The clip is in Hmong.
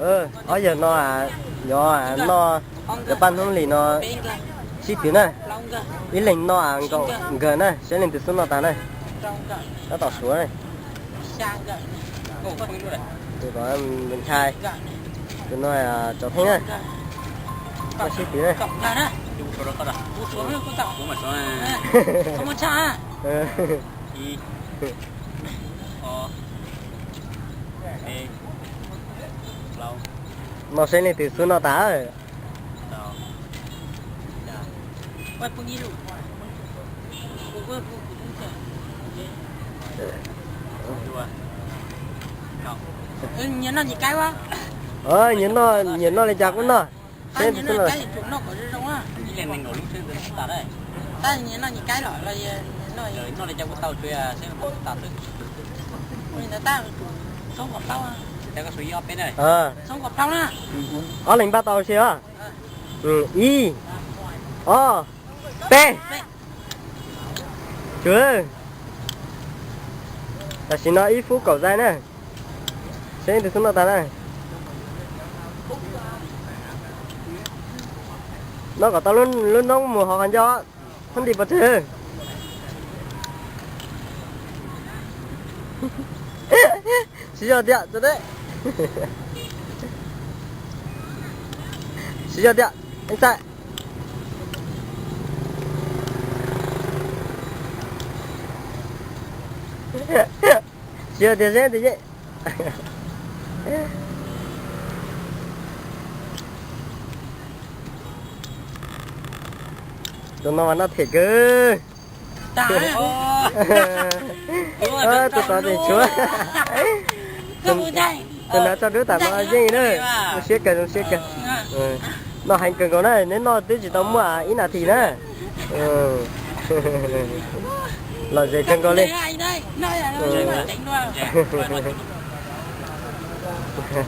Ob yawg no, yog noj cov paj hnub li no sib twv na. Ib leeg noj nkaum nkawm na, seb leej twg xub noj tas na. Tab tom suav na. Tus no Tsov Theej na. Noj sib twv na. Noj seb leej twg xub noj tas. Nyias noj li cas kuj noj. Seb, ob leeg npaj tau si os. Ib, ob, peb. Tsuav, tam sim no ib fub kaum zais na. Seb leej twg xub noj tas na. Noj kom tau lub noob mus hauv qhov ncauj, txhob nti pov tseg. Siv zog tiag, siv zog tiag, ib txhais. Siv zog tiag seb tiag. Tus no mas noj them kawg. Tus tod tseem tshuav. Tus nav tso dub tam no yeej na. Zoo siab kawg, zoo siab kawg. Noj heev kawg nkaus na, neb noj twb tsis tau muaj ib nas this na. Lom zem kawg nkaus li.